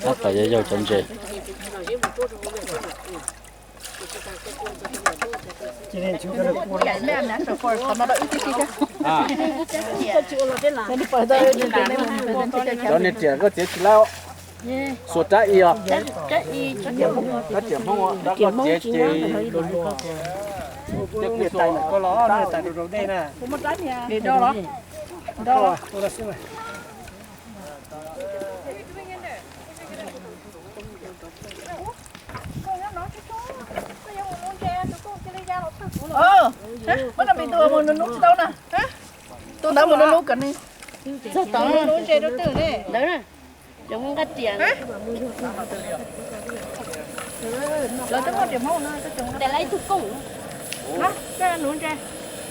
Tab tom yog yau cov ntses. Cov niag riam koj txiav tsis laib. Xuas rab i os. Rab riam Hmoob, rab koj txiav ces. Muab no pis tus mus nug nub tsis tau na. Tus ntawd mus nug nub kom nws txog tod nub ntses rau twg ne. Ntawd na, cov Hmoob nqaij riam. Lawv twb muaj riam Hmoob no, tes lawv ib tug kooj. Koj nub ntses,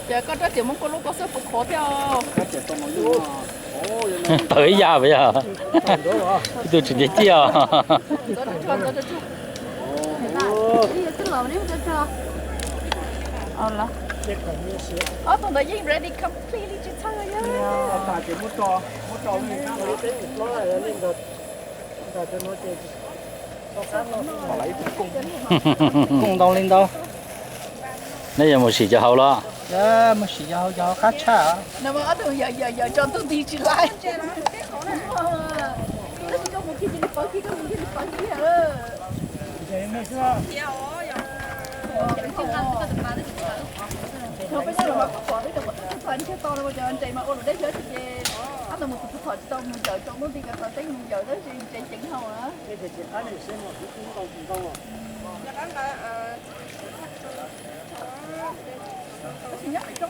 ces koj rab riam Hmoob koj lub koj xwb puas khov thiab. Tawm ib yam yog ib tug tsis ntiag ciaj os. Ob tug ntawd yeej ready completely tsis txhawj. Kooj ntau li ntau. Neb yuav mus sim cov hauv los? Mus sim cov hauv, cov hauv qab tshaj. Ob tug yawm yawm tso ntuj nti tsis laib. Peb nyob los mas kuj pom peb cov pom tub txhua txhua ntsiag to no cov ntses mas ua luam deb xyov tsis ces ob tug mus tus txhua txhua tsis tau mus yawm tsaus ntuj nti cov txhua teeb mus yawm tab sis ntses ceev hau na. Tab sis nyob pem roob